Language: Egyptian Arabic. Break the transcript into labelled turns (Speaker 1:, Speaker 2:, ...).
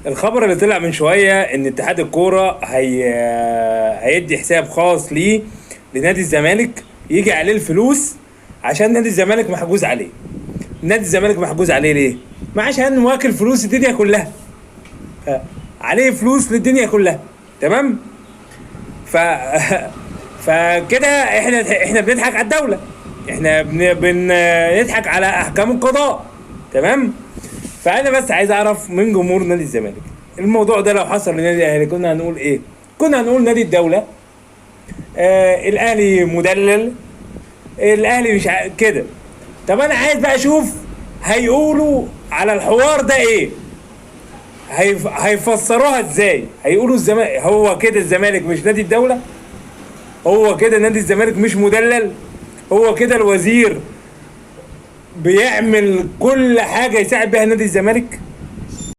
Speaker 1: الخبر اللي طلع من شوية ان اتحاد الكورة هيدي حساب خاص ليه لنادي الزمالك يجي عليه الفلوس، عشان نادي الزمالك محجوز عليه. نادي الزمالك محجوز عليه ليه؟ ما عشان واكل فلوس الدنيا كلها، عليه فلوس للدنيا كلها، تمام؟ فكده احنا بنضحك على الدولة، احنا بنضحك على احكام القضاء، تمام؟ فانا بس عايز اعرف من جمهور نادي الزمالك، الموضوع ده لو حصل لنادي الاهلي كنا هنقول ايه؟ كنا هنقول نادي الدولة، الاهلي مدلل، الاهلي مش كده. طب انا عايز بقى اشوف هيقولوا على الحوار ده ايه؟ هيفسروها ازاي؟ هيقولوا الزمالك هو كده الزمالك مش نادي الدولة؟ هو كده نادي الزمالك مش مدلل؟ هو كده الوزير بيعمل كل حاجة يساعد بيها نادي الزمالك؟